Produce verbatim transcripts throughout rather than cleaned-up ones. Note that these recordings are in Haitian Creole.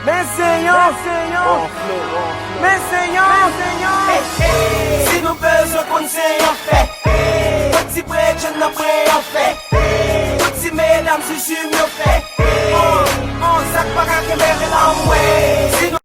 Men se yon, men se yon, men se yon. Si nou bezwen konn se yon fè, pran ti brèd, jwenn nan pran yon fè. Tout ti medam sou jim yo fè. On, on, sa k pa ka kenbe l anmwe. Si nou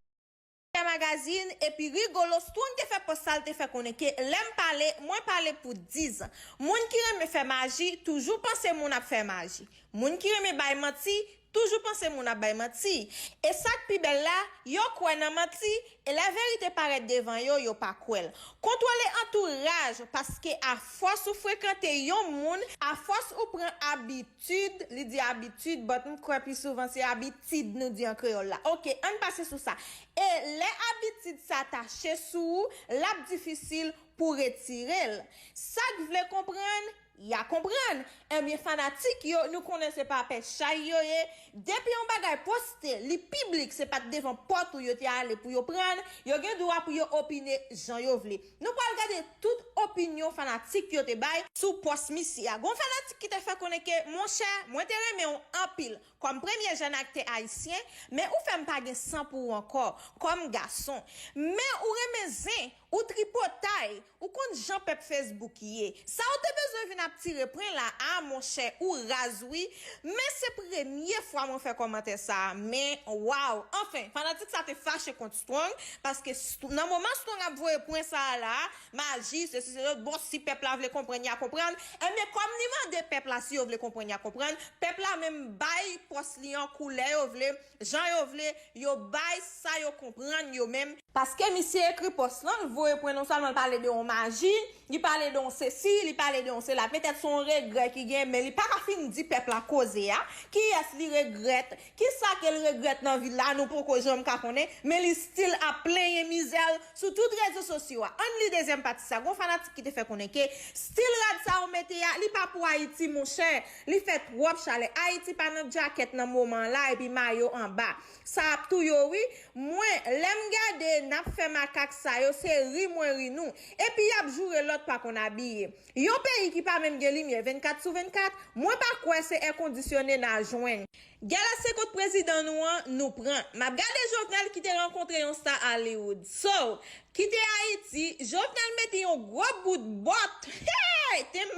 Magazine, epi Rigolo Strong te fè pòs sa, l te fè konnen ke lè m pale, mwen pale pou dizan. Moun ki renmen fè maji, toujou panse moun ap fè maji. Moun ki renmen bay manti, toujou panse moun ap bay manti. E sa k pi bèl la, yo kwè nan manti, e lè verite parèt devan yo, yo pa kwè l. Kontwole antouraj, paske afòs ou frekante yon moun, afòs ou pran abitid, li di abitid, but m kwè pi souvan se abitid nou di an kreyòl la. Oke, ann pase sou sa. E lè abitid sa tache sou ou, l ap difisil pou retire l. Sa k vle konprann, y a konprann. Ebyen, fanatik yo, nou konnen se pa pè chay yo ye. Depi yon bagay poste, li piblik, se pa t devan pòt ou yo te ale pou yo pran l, yo gen dwa pou yo opine jan yo vle. Nou pral gade tout opinyon fanatik yo te bay sou pòs misye a. Gon fanatik ki te fè konnen ke, monchè, mwen te renmen w anpil kòm premye jèn aktè ayisyen, men ou fè m pa gen san pou ou ankò, kòm gason. Men ou renmen zen, ou tripotay, ou konn jan pèp Facebook ye. Sa ou te bezwen vin ap tire pwen la a, monchè, ou raz wi. Men se premye fwa mwen fè kòmantè sa a, men waw! Anfen, fanatik sa te fache kont Strong, paske St-, nan moman Strong ap voye pwen sa a la, maji, sesi, sela, bon, si pèp la vle konprann, y a konprann. Ebyen, kòm li mande pèp la si yo vle konprann, y a konprann, pèp la menm bay pòs li an koulè yo vle, jan yo vle, yo bay sa yo konprann yo menm. Paske misye ekri pòs lan, l voye pwen non sèlman l pale de yon maji, li pale de yon sesi, li pale de yon sela. Petèt se yon regrè ki gen, men li pa ka fin di pèp la koze a. Kiyès li regrèt? Kisa ke l regrèt nan vi l la? Nou poko janm ka konnen, men li still ap plenyen mizè l sou tout rezo sosyo a. Ann li dezyèm pati sa. Gon fanatik ki te fè konnen ke stil rad sa ou mete a, li pa pou Ayiti, monchè. Li fè twòp chalè. Ayiti pa nan djakèt nan moman la, epi mayo anba. Sa ap touye w wi. Mwen, lè m gade n ap fè makak sa yo, se ri mwen ri nou. Epi y ap joure lòt pa konn abiye. Yon peyi ki pa menm gen limyè vennkat sou vennkat, mwen pa kwè se èkondisyone n a jwenn. Gèlè se kont prezidan nou an, nou pran. M ap gade Jovenel ki te rankontre yon star Hollywood. So, kite Ayiti, Jovenel mete yon gwo bout bòt. Hey! Te m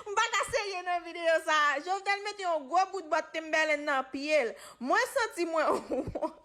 M pa ka serye nan videyo sa a. Jovenel mete yon gwo bout bòt Timberland nan pye l. Mwen santi mwen wont.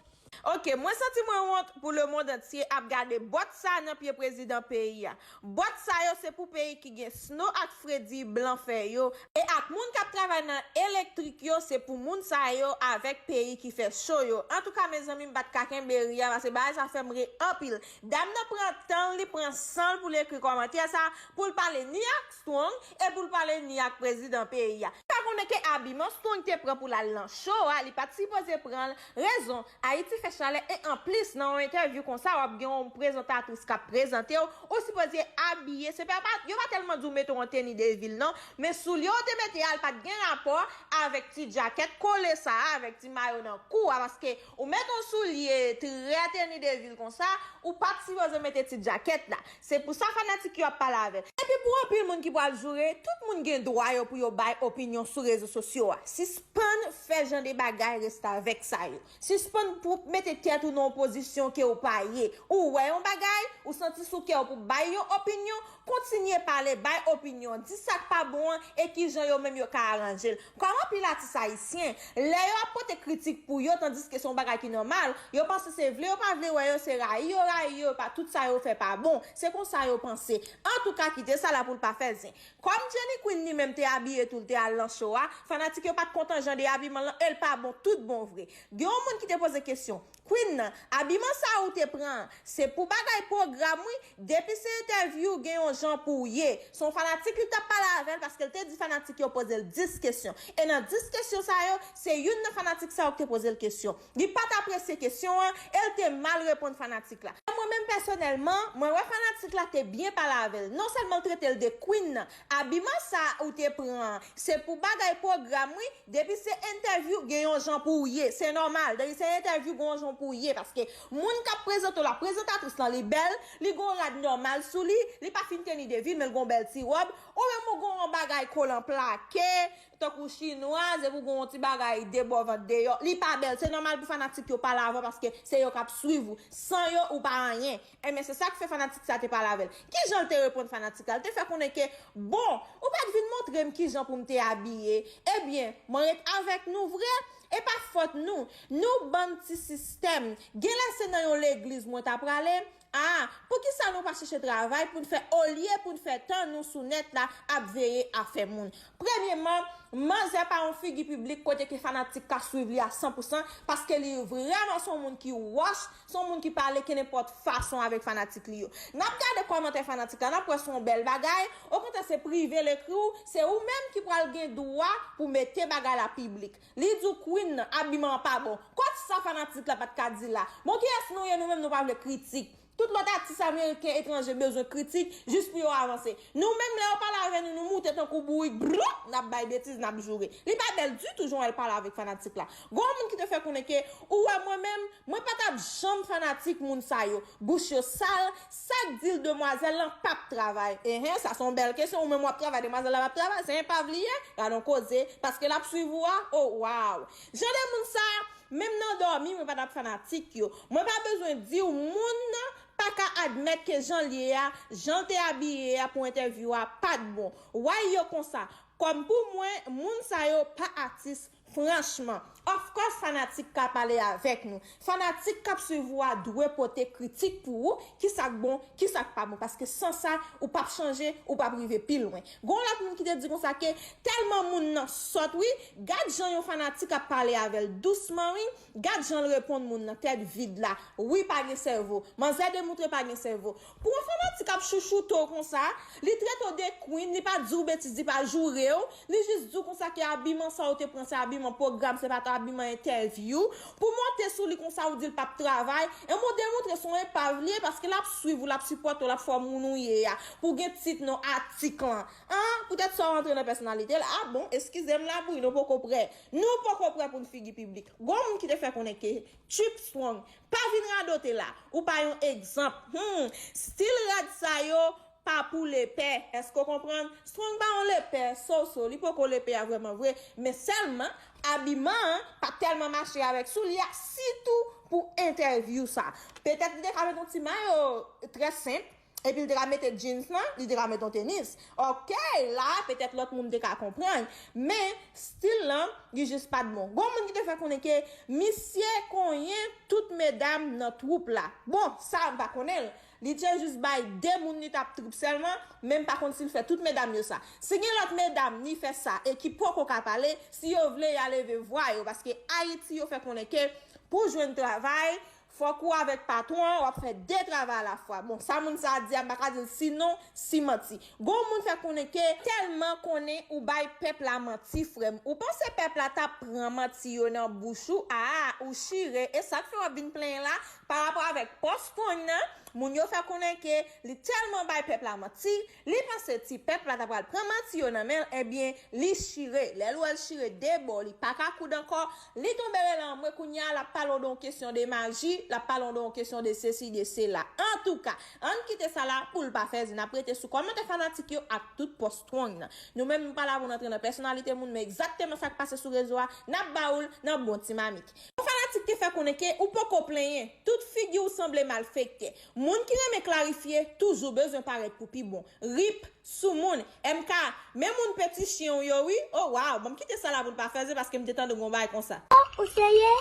Ok, mwen santi mwen wont pou lemonn antye ap gade bòt sa a nan pye prezidan peyi a. Bòt sa yo se pou peyi ki gen sno ak fredi blan fè yo. E ak moun k ap travay nan elektrik yo, se pou moun sa yo avèk peyi ki fè cho yo. Antouka, mezanmi, m pa t ka kenbe ri a, paske bagay sa fè m ri anpil. Dam nan pran tan l, li pran san l pou l ekri kòmantè sa, pou l pale ni ak Strong, e pou l pale ni ak prezidan peyi a. Sa konnen ke abiman Strong te pran pou l al nan cho a, li pa t sipoze pran l. Rezon, Ayiti fè chalè, e anplis, nan yon entèvyou konsa, w ap gen yon prezantatris k ap prezante w, ou sipoze abiye, se pa, pa, yo pa tèlman di w mete yon teni de vil non, men soulye w te mete a, l pa t gen rapò avèk ti djakèt kole sa a, avèk ti mayo nan kou a, paske ou mete yon soulye trè teni de vil konsa, ou pa t sipoze mete ti djakèt la. Se pou sa fanatik yo ap pale avè l. Epi pou anpil moun ki pral joure, tout moun gen dwa yo pou yo bay opinyon sou rezo sosyo a. Sispann fè jan de bagay restavèk sa yo. Sispann pou mete tèt ou nan yon pozisyon ke w pa ye. Ou wè yon bagay, ou santi sou kè w pou bay yon opinyon, kontinye pale, bay opinyon, di sa k pa bon an e kijan yo menm yo ka aranje l. Kòm anpil atis ayisyen, lè yo ap pote kritik pou yo, tandiske se yon bagay ki nòmal, yo panse se vle yo pa vle wè yo, se rayi yo rayi yo, pa tout sa yo fè pa bon. Se konsa yo panse. Antouka, kite sa la pou l pa fè zen. Kòm Jenny Queen li menm te abiye tou, l te al nan cho a, fanatik yo pa t kontan jan de abiman l lan, e l pa bon tout bon vre. Gen yon moun ki te poze kesyon, Queen nan, abiman sa ou te pran an, se pou bagay pwogram wi, depi se entèvyou gen yon jan pou w ye. Se yon fanatik li t ap pale avè l paske l te di fanatik yo poze l dis kesyon. E nan dis kesyon sa yo, se youn nan fanatik sa yo ki te poze l kesyon. Li pa t apresye kesyon an e l te mal reponn fanatik la. Mwen menm pèsonèlman, mwen wè fanatik la te byen pale avè l. Non sèlman l trete l de Queen nan, abiman sa ou te pran an, se pou bagay pwogram wi, depi se Entèvyou gen yon jan pou w ye, se nòmal. Depi se entèvyou, gen yon jan pou w ye, paske moun k ap prezante w la, prezantatris lan, li bèl, li gen yon rad nòmal sou li, li pa fin teni de vil, men l gen yon bèl ti wòb, ou menm ou gen yon bagay kolan plake, tankou chinwaz, epi w gen yon ti bagay de bò vant deyò. Li pa bèl, se nòmal pou fanatik yo pale avè w, paske se yo k ap swiv ou. San yo, ou pa anyen. Enben, se sa k fè fanatik sa te pale avè l. Kijan l te reponn fanatik la? L te fè konnen ke, bon, ou pa t vin montre m kijan pou m te abiye. Ebyen, mwen ret avèk nou vre. E pa fòt nou. Nou bann ti sistèm. Genlè se nan yon legliz mwen ta prale. Ah, poukisa nou pa chèche travay pou n fè, olye pou n fè tan nou sou nèt la ap veye afè moun? Premyeman, manzè pa yon figi piblik kote ke fanatik ka swiv li a san pou san, paske li vrèman se yon moun ki wòch, se yon moun ki pale kenenpòt fason avèk fanatik li yo. N ap gade kòmantè fanatik la, n ap wè se yon bèl bagay, okontrè se prive l ekri w, se ou menm ki pral gen dwa pou mete bagay la piblik. Li di w Queen nan, abiman an pa bon. Kot sa fanatik la pa t ka di la? Bon, kiyès nou ye nou menm nou pa vle kritik? Tout lòt atis ameriken, etranje bezwen kritik jis pou yo avanse. Nou menm, lè yo pale avè nou, nou moute tankou bourik, bloup, n ap bay betiz, n ap joure. Li pa bèl ditou jan w wè l pale avèk fanatik la. Gon moun ki te fè konnen ke, ou wè mwen menm, mwen pa t ap janm fanatik moun sa yo. Bouch yo sal, sa k di l demwazèl lan p ap travay? Enhen, sa se yon bèl kesyon. Ou menm w ap travay, demwazèl la p ap travay? Se enpav li ye? Gade yon koze, paske l ap swiv ou a? Oh, wow! Jan de moun sa, menm nan dòmi, mwen pa t ap fanatik yo. Mwen pa bezwen di w, moun nan pa ka admèt ke jan l ye a, jan l te abiye a pou entèvyou a, pa t bon. Why yo konsa? Kòm pou mwen, moun sa yo pa atis, franchman. Of course, fanatik ka pale avèk nou. Fanatik k ap swiv ou a dwe pote kritik pou ou, kisa k bon, kisa k pa bon, paske san sa, ou p ap chanje, ou p ap rive pi lwen. Gon lòt moun ki te di konsa ke tèlman moun nan sòt, wi, gad jan yon fanatik ap pale avè l dousman, wi, gad jan l reponn moun nan tèt vid la. Wi, pa gen sèvo. Manzè demoutre pa gen sèvo. Pou yon fanatik ap chouchoute w konsa, li trete w de queen, li pa di w betiz, li pa joure w, li jis di w konsa ke abiman sa w te pran, se abiman pwogram, se pa t abiman entèvyou. Pou monte sou li konsa, ou di l p ap travay, enben w demoutre se yon enpav li ye, paske l ap swiv ou, l ap sipòte w, l ap fè w moun ou ye a, pou w gen tit nan atik lan. An, poutèt sa w rantre nan pèsonalite l. Ah bon, eskize m la, Bruno poko prè. Nou poko prè pou n figi piblik. Gon moun ki te fè konnen ke Trip Strong, pa vin radote la. Ou pa yon egzanp. Hmm, stil rad sa yo pa pou lepè. Èske w konprann? Strong pa yon lepè, so so, li poko lepè a vrèman vre. Men sèlman, abiman an pa tèlman mache avèk soulye a, sitou pou entèvyou sa. Petèt li te ka mete yon ti mayo trè senp, epi l te ka mete jeans lan, li te ka mete yon tenis. Ok, la, petèt lòt moun te ka konprann. Men, stil lan, li jis pa t bon. Gon moun ki te fè konnen ke misye konyen tout medam nan twoup la. Bon, sa, m pa konnen l. Li te jis bay de moun li t ap trip sèlman, men m pa konn si l fè tout medam yo sa. Si gen lòt medam li fè sa e ki poko ka pale, si yo vle, y a leve vwa yo, paske Ayiti yo fè konnen ke pou jwenn travay, fòk ou avèk patwon an, w ap fè de travay alafwa. Bon, sa moun sa a di a, m pa ka di l si non, si manti. Gon moun fè konnen ke tèlman konnen ou bay pèp la manti, frè m. Ou panse pèp la t ap pran manti yo nan bouch ou? A, ou chire. E sa k fè w ap vin plenyen la, pa rapò avèk pòs Strong nan, moun yo fè konnen ke li tèlman bay pèp la manti, li panse ti pèp la ta pral pran manti yo nan men l, ebyen, li chire. Lè l wè l chire de bò, li pa ka koud ankò, li tonbe rele anmwe, kounye a, l ap pale w de yon kesyon de maji, l ap pale w de yon kesyon de sesi, de sela. Antouka, ann kite sa la pou l pa fè zen. N ap rete sou kòmantè fanatik yo ak tout pòs Strong nan. Nou menm, nou pa la pou n antre nan pèsonalite moun, men egzakteman sa k pase sou rezo a, n ap ba ou l nan bon ti mamit. Yon fanatik te fè konnen ke ou poko plenyen, tout figi w sanble malfektè. Moun ki renmen klarifye toujou bezwen parèt pou pi bon. Rip sou moun. M K, men moun petisyen w yo wi. Oh wow, ban m kite sa la pou n pa fè zen paske m te tande gon bagay konsa. Oh, ou serye?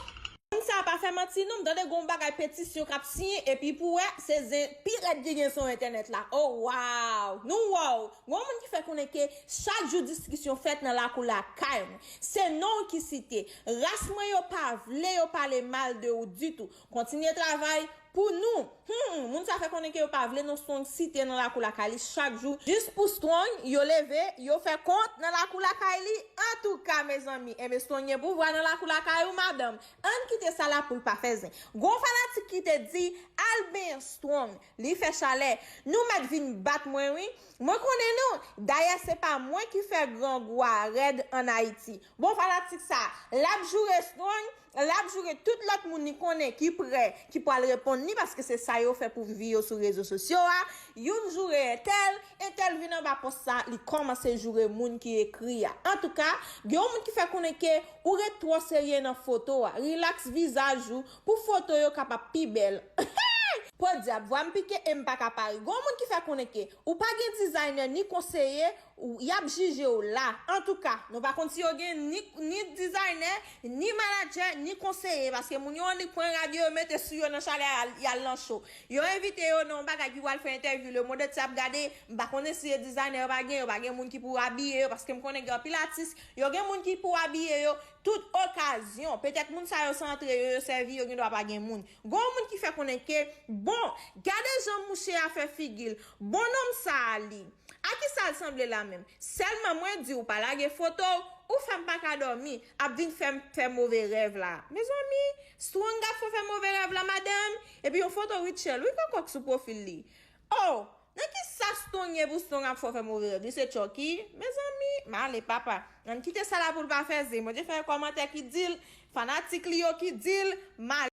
Moun sa pa fè manti non, m tande gon bagay petisyon k ap siyen epi pou wè se zen pi rèd ki gen sou entènèt la. Oh wow, nou wow. Gon moun ki fè konnen ke chak jou diskisyon fèt nan lakou lakay mwen. Se non w ki site. Ras mwen yo pa vle yo pale mal de ou ditou. Kontinye travay pou nou. Hmm, moun sa fè konnen ke yo pa vle non Strong site nan lakou lakay li chak jou. Jis pou Strong, yo leve, yo fè kont nan lakou lakay li. Antouka, mezanmi, enben Strong gen pouvwa nan lakou lakay ou, madanm. Ann kite sa la pou l pa fè zen. Gon fanatik ki te di, al benyen Strong, li fè chalè. Nou mèt vin bat mwen wi. Mwen konnen nou. Dayè se pa mwen ki fè grangou a rèd ann Ayiti. Bon fanatik sa, l ap joure Strong, l ap joure tout lòt moun li konnen ki prè, ki pral reponn li, paske se sa yo fè pou vi yo sou rezo sosyo a. Youn joure entèl, entèl vin anba pòs sa, li kòmanse joure moun ki ekri a. Antouka, gen yon moun ki fè konnen ke ou ret twò serye nan foto a. Rilaks vizaj ou pou foto yo kapab pi bèl. Podyab, vwa m pike e m pa ka pa ri. Gon moun ki fè konnen ke ou pa gen dizayner ni konseye, ou, y ap jije w la. Antouka, nou pa konn si yo gen ni, ni dizayner, ni manadjè, ni konseye, paske moun yo annik pran rad yo, yo mete sou yo nan chalè, y al, y al nan cho. Yo envite yo nan yon bagay ki pral fè entèvyou, lemonn antye ap gade, m pa konnen si se dizayner yo pa gen, yo pa gen moun ki pou abiye yo, paske m konnen gen anpil atis, yo gen moun ki pou abiye yo, tout okazyon. Petèt moun sa yo se antre yo, yo sèvi, yo gendwa pa gen moun. Gon moun ki fè konnen ke, bon, gade jan mouche a fè figi l. Bon nonm sa a li. A kisa l sanble la menm? Sèlman mwen di w pa lage foto w, ou fè m pa ka dòmi, ap vin fè m fè move rèv la. Mezanmi, Strong ap fè fè move rèv la, madanm. Epi yon foto Rutshelle, wi, k an kòk sou pwofil li. Oh! Nan kisa Strong ye pou Strong ap fè w fè move rèv? Li se Chucky? Mezanmi, m ale papa. Ann kite sa la pou l pa fè zen. Bondye fè kòmantè ki di l, fanatik li yo ki di l, m ale.